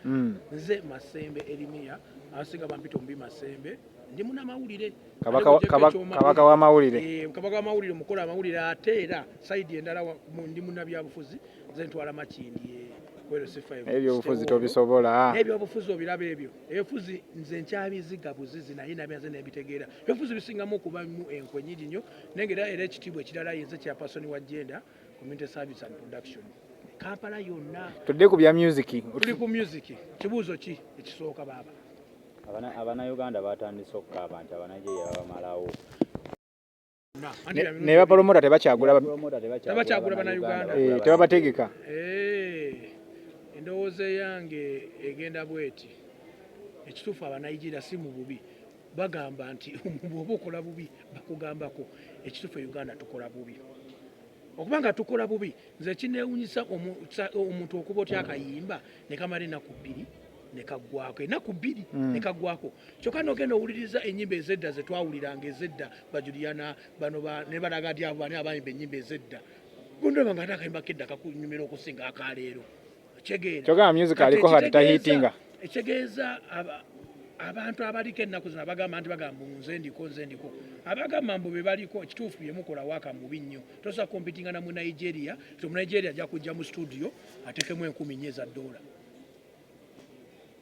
Nze Masembe Erimiya, abasinga bampita omubi Masembe. Ndi munamawulire. Kabaka Ate ng'ogyeko kabaka w'amawulire. Kabaka w'amawulire, mukola amawulire, ate era side endala ndi munnabyabufuzi. Nze ntwala Makindye ku LC5. Ebyobufuzi tobisobola. N'ebyobufuzi obiraba, ebyo ebyobufuzi nze nkyabiziga buzizi, naye nabyanze nebitegeera. Ebyobufuzi bisingamu okubamu enkwe nyingi nnyo, naye nga era ekitiibwa ekirala, yenze chairperson wa gender, community service and production Kampala yonna. Tudde ku bya music. Tuli ku music. Kibuuzo ki ekisooka, baaba? Abannayuganda batandise okukaaba nti Abanigeria babamalawo. Ne bapromota tebakyagula. Promoter. Tebakyagula Bannayuganda. Tebabategeka. Endowooza eyange egenda bweti. Ekituufu, Abanigeria si mu bubi, bagamba nti bw'oba okola bubi bakugambako. Ekituufu, e Uganda tukola bubi, okuba nga tukola bubi. Nze kinewunyisa omuntu okuba otya akayimba ne kamala ennaku 2 ne kaggwako, ennaku 2 ne kaggwako. Kyokka nogenda owuliriza ennyimba ezedda zetwawuliranga ezedda, bajuliana bano ne balaga nti abo bani abayimba ennyimba ezedda, gondaba nga ate akayimba kedda kakunyumira okusinga akaleero. Kyegeera? Kyogamba music Kati aliko hati ekitegeeza- tahitinga. Ekitegeeza abantu abaliko ennaku zino abagamba nti bagamba nze ndiko, nze ndiko, abagamba mbu be baliko, ekituufu bye mukola waka mubi nnyo. Tosobola competinga na mu Nigeria. Ti mu Nigeria ajja kujja mu studio atekemu 4000 eza dola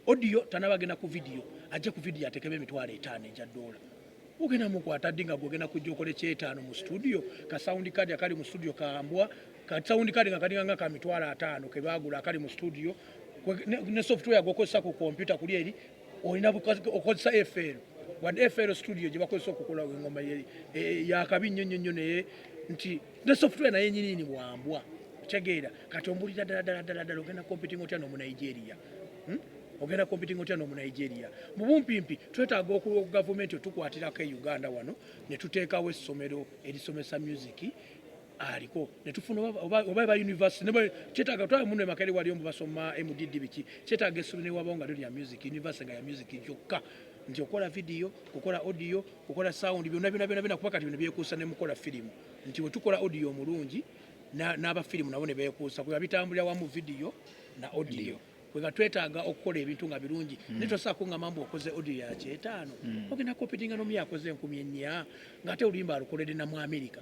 audio, tanaba genda ku video, ajje ku video atekemu 50,000 egya dola. Ogenda mukwata ddi nga gwogenda kujja okole kyetaano mu studio? Ka sound card akali mu studio kambwa, ka sound card nga kalinga nga ka 50,000 kebagula akali mu studio, ne software gwokozesa ku computer kuli eri olina okozesa FL, wadde FL Studio gye bakozesa okukola engoma yakabi nnyo nnyo nnyo, naye nti ne software naye nyinini bwambwa. Kitegeera? Kati ombulira ddala ddala ddala ddala, ogenda competing otya n'Omunigeria? Ogenda competing otya n'Omunigeria? Mu bumpimpi, twetaaga gavumenti otukwatirako e Uganda wano ne tuteekawo essomero erisomesa music aliko ne tufuna oba ba university kyetaaga twala muno e Makerere waliyo mbu basoma MDD biki. Kyetaaga essomero newabawo nga lyo lya music university, nga ya music kyokka, nti okola video, kukola audio, kukola sound, byonna byonna byonna byonna. Kuba kati bino byekuusa ne mukola firimu, nti bwe tukola audio omulungi n'abafirimu nabo ne beekuusa kuba bitambulira wamu, video na audio. Kwega twetaaga okukola ebintu nga birungi, naye tosobola kuŋŋamba mbu okoze audio ya kyetaano, ogenda competinga n'omu yakoze 4000, ng'ate oluyimba alukoledde na mu America.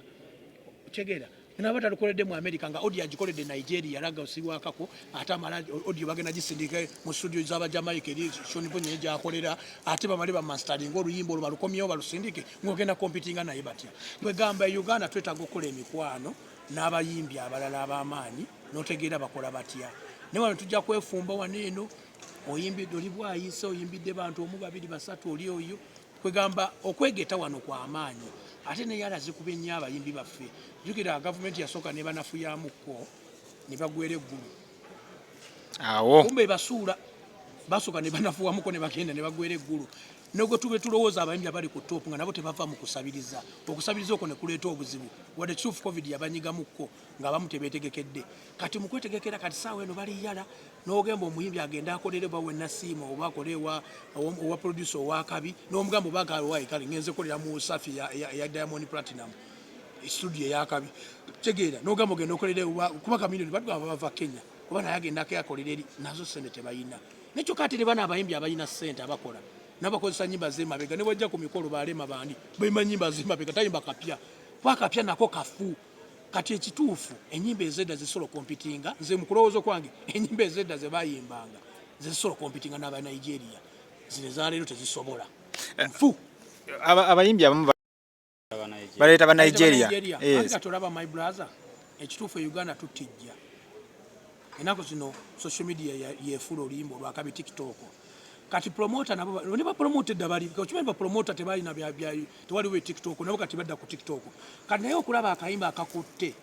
Kitegeera? Naba talukoledde mu America, nga audio agikoledde Nigeria, Lagos wakako, ate amala audio bagenda gisindike mu studio z'Abajamaica eri Sean Paul naye gyakolera, ate bamale bamasteringa oluyimba olwo, balukomyewo, balusindike, ng'ogenda competinga naye batya? Kwegamba e Uganda twetaaga okukola emikwano n'abayimbi abalala ab'amaanyi, n'otegeera bakola batya. Naye wano tujja kwefumba wano eno, oyimbidde oli bwayise, oyimbidde bantu omu, babiri, basatu, oli oyo. Kwegamba okwegeta wano kwamaanyi, ate neyala zikuba ennyo abayimbi baffe. Jjukira gavumenti yasooka ne banafuyamukko ne bagwera eggulu. Awo. Kumbe basuula basooka ne banafuwamuko ne bagenda ne bagwera eggulu, negwe tube tulowooza abayimbi abali ku top nga nabo tebava mu kusabiriza. Okusabiriza okwo ne kuleeta obuzibu. Wadde kituufu COVID yabanyigamukko ng'abamu tebeetegekedde, kati mu kwetegekera kati saawa eno baliyala n'ogamba omuyimbi agende akolere oba wenasiima oba akole owa producer owakabi, n'omugamba oba agawayi kale ngenze kolera mu Safi eya Diamond Platinum studio eyakabi. Tegeera, n'ogamba ogenda okolere kuba Chameleone batugamba bava Kenya, oba naye agendako akolera eri, nazo sente tebayina. Nekyokka ate ne bano abayimbi abalina sente abakola nabo bakozesa nyimba zemabega, ne wajja ku mikolo balema bandi bayimba nyimba zemabega, tayimba kapya, kuba akapya nako kafu. Kati ekituufu, enyimba ezedda zisobola okompitinga. Nze mu kulowooza kwange, enyimba ezedda ze bayimbanga zezisobola okompitinga n'aba Nigeria. Zino ezaleero tezisobola, nfu. Abayimbi abamu baleeta ba Nigeria. Yes. Kati olaba, my brother, ekituufu e Uganda tutijja. Ennaku zino social media yefuula oluyimba olwakabi, TikTok. Kati promoter nabo ne bapromote edda bali okimanyi, bapromoter tebalina tewaliwo TikTok, nabo kati badda ku TikTok. Kati naye okulaba akayimba akakutte,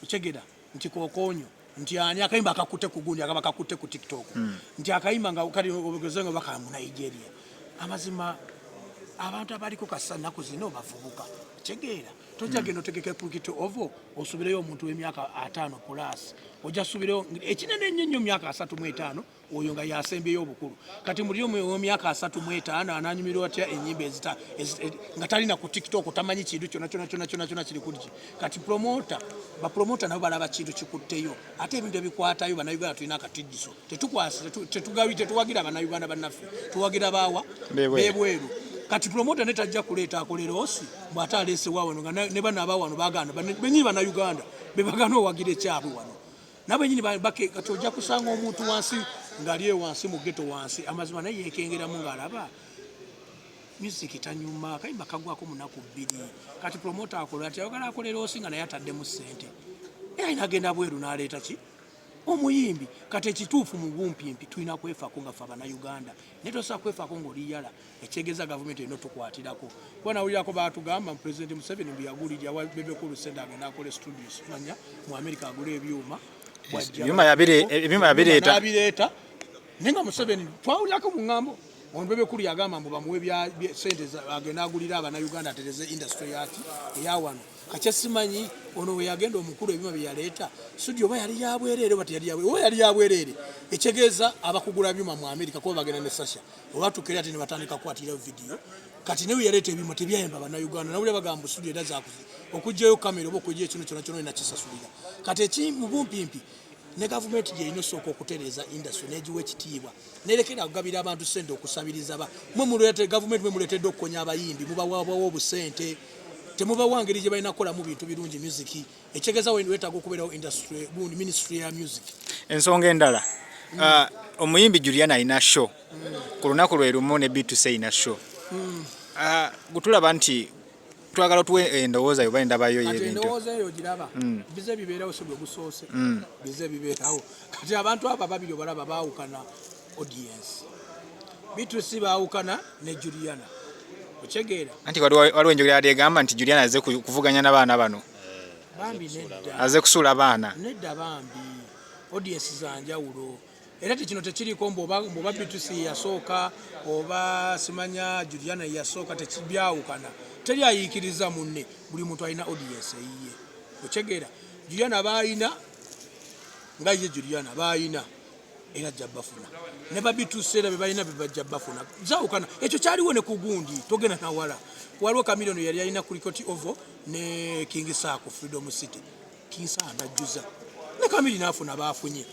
okyegera nti kokonyo nti ani akayimba akakutte ku gundi akaba kakutte ku TikTok, nti akayimba nga kali ogeze nga baka mu Nigeria. Amazima, abantu abaliko kasa nnaku zino bavubuka. Kitegeera? Tojja genda otegeke Cricket Oval osubireyo omuntu w'emyaka 50 plus. Ojja subireyo ekinene ennyo ennyo myaka 35. Oyo nga yasembyeyo obukulu kati muli omwemyaka 35 ananyumirwa atya enyimba ezita nga talina ku TikTok, tamanyi kintu kyona kyona kyona kyona kyona kiri kuliki. Kati promoter, ba promoter nabo balaba kintu kikutteyo, ate ebintu ebikwatayo Bannayuganda tulina akatijjiso, tetukwasa, tetugawi, tetuwagira Bannayuganda bannaffe, tuwagira bawa bebweru. Kati promoter ne tajja kuleeta akolera osi bw'ate aleesewa wano nga ne bano abawano baganda benyini Bannayuganda bebagana owagira ekyabwe wano nabo nyini. Kati ojja kusanga omuntu wansi ng'ali wansi mu ghetto wansi, amazima naye yekengeramu ng'alaba music tanyuma, akayimba kagwako munaku 2. Kati promoter akola ati ayagala akolera osi nga naye ataddemu ssente, era alina agenda bweru n'aleeta ki omuyimbi. Kati ekituufu mu bumpimpi tulina kwefaako nga ffe Abannayuganda, naye tosobola kwefaako ng'oliyala. Ekyegeza gavumenti erina otukwatirako, kuba nawulirako batugamba President Museveni mbu yagulirya wa Bebe Cool sente agenda akole studio simanya mu America, agula ebyuma. Ebyuma yabireeta. N'abireeta, naye nga Museveni twawulirako mu ŋŋambo ono Bebe Cool yagamba mbu bamuwe sente agenda agulira Abannayuganda atereze industry yaki eyawano. Kakye simanyi ono we yagenda omukulu ebyuma bye yaleeta studio oba yali yabwereere oba teyali yabwereere. Oba yali yabwereere, ekyegeeza abakugula byuma mu America kuba bagenda ne sasha oba tukere ate ne batandika kukwatira video. Kati naye yaleeta ebyuma tebyayamba Bannayuganda. Nawulira bagamba studio era zakuzi okugyayo kamera oba okugya ekintu kyona kyona olina kisasulira. Kati eki mu bumpimpi ne gavumenti gyerina osooka okutereeza industry n'egiwa ekitiibwa nerekera okugabira abantu sente okusabiriza. Ba mwe muleete gavumenti, mwe muleetedde okukonya abayimbi, mubawabawo obusente, temubawa ngeri gye balina kukolamu bintu birungi music. Ekitegeeza weetaaga okubeerawo industry gundi, ministry ya music. Ensonga endala, omuyimbi Juliana alina show ku lunaku lwe lumu ne B2C alina show. Gutulaba nti twagala otuwe endowooza yo oba endabayo Kati y'ebintu. Endowooza eyo giraba bize bibeerawo, si bwe gusoose, bize bibeerawo. Kati abantu abo ababiri obalaba baawukana audience, B2C baawukana ne Juliana, okyegeera? Anti waliwo enjogera yali egamba nti Juliana aze kuvuganya n'abaana bano. Bambi nedda. Aze kusuula baana. Nedda bambi, audience za njawulo, era tekino tekiriko mbu oba B2C yasooka oba simanya Juliana yasooka, tekibyawukana, teri ayiikiriza munne, buli muntu alina audience eyiye, okyegeera? Juliana baalina nga ye Juliana baalina era ajja bafuna, ne ba B2C era bebalina bebajja bafuna, zawukana. Ekyo kyaliwo ne ku gundi, togenda nawala, waliwo Chameleone yali alina Cricket Oval ne King Saha ku Freedom City, King Saha najjuza ne Chameleone naafuna baafunye.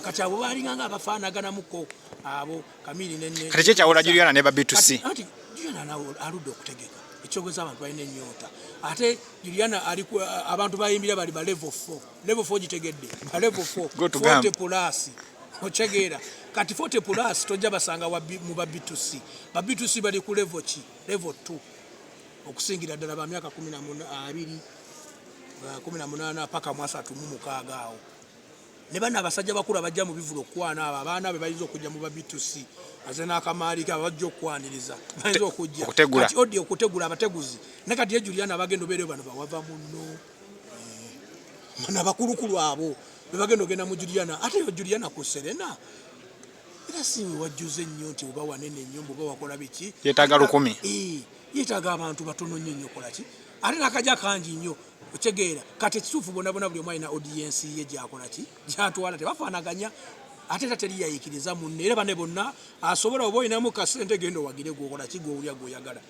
Kati abo balinganga abafaanaganamuko abo Chameleone Kati kyekyawula Juliana ne ba B2C? Anti Juliana nawe aludde okutegeka, ekyogeza abantu balina ennyonta, ate Juliana ali abantu bayimbira bali ba level 4, level 4 gitegedde, ba level 4. Go to gam. 40 plus, otegeera? Kati 40 plus tojja basanga mu ba B2C. Ba B2C bali ku level ki? Level 2 okusingira ddala, ba myaka 12, 18 paka mu 36 awo. Ne bano abasajja bakulu abajja mu bivulo okukwana abo abaana be bayinza okujja mu ba B2C, aze n'akamaali ke, abajja okukwaniriza bayinza okujja. Okutegula. Kati odi okutegula abateguzi ne kati ye Juliana abagenda obeereyo bano bawava muno, bano abakulukulu abo bebagenda ogenda mu Juliana. Ate yo Juliana ku Serena era si we wajjuze nnyo nti oba wanene nnyo mbu oba wakola biki. Yeetaaga 1000. Yeetaaga abantu batono nnyo nnyo kola ki, ate n'akajja kangi nnyo, otegeera? Kati ekituufu bonna bonna buli omu alina audience ye gyakola ki gyatwala, tebafaanaganya, ate era teri yayiikiriza munne, era bane bonna asobola. Oba olinamu kasente genda owagire gwokola ki gwowulira gwoyagala.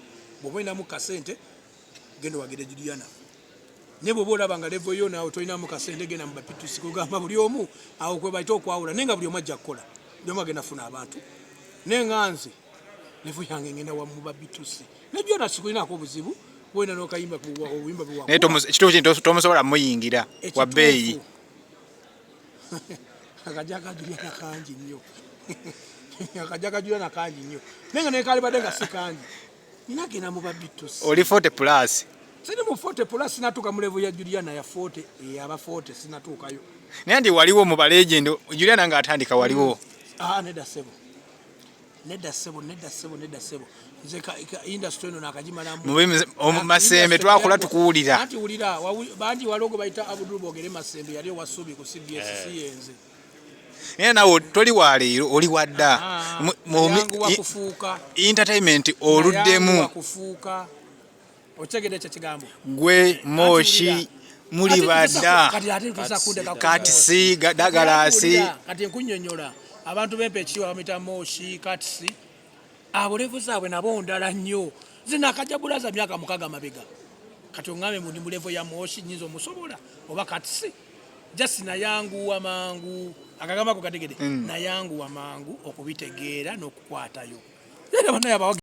Bw'oba olinamu kasente genda owagire Juliana, naye bw'oba olaba nga level yo naawe tolinamu kasente genda mu ba B2C. Kugamba buli omu awo kwe bayita okwawula, naye nga buli omu ajja kukola, buli omu agenda funa abantu, naye nga nze level yange ngenda wa mu ba B2C ne Juliana sikulinako obuzibu, wena n'okayimba obuyimba. Naye ekituufu kino tomusobola muyingira wa bbeeyi. Akajja ka Juliana kangi nnyo, akajja ka Juliana kangi nnyo, naye nga nekalibadde nga si kangi nina genda mu ba B2C. Oli 40 plus. Siri mu 40 plus, sinatuuka mu level ya Juliana ya 40, eyaba 40 sinatuukayo. Naye nti waliwo mu ba legend Juliana ng'atandika waliwo. Ah, nedda ssebo, nedda ssebo, nedda ssebo, nedda ssebo. Nze industry eno nakagimalamu. Masembe twakula tukuwulira. Anti wulira, bangi waliwo gwe bayita Abdul Bogere Masembe, yali owa Subi ku CBS, si yenze. Naye nawe toli wa leero, oli wadda. Ah, yanguwa kufuuka. Entertainment oluddemu. Yanguwa kufuuka, okitegedde ekyo kigambo? Gwe Moshi muli badda. Kati ate tusa kundeka. Kati si Dagalasi. Kati nkunnyonnyola. Abantu bempa ekitiibwa bamita Moshi Katsi, abo level zaabwe nabo ndala nnyo. Nze nakajja bulaza myaka 6 mabega, kati oŋŋambe mundi mu level ya Moshi nyinza omusobola oba Katsi? Just nayanguwa mangu, akagambako kategede. Nayanguwa mangu okubitegeera n'okukwatayo, era banaye abawagizi.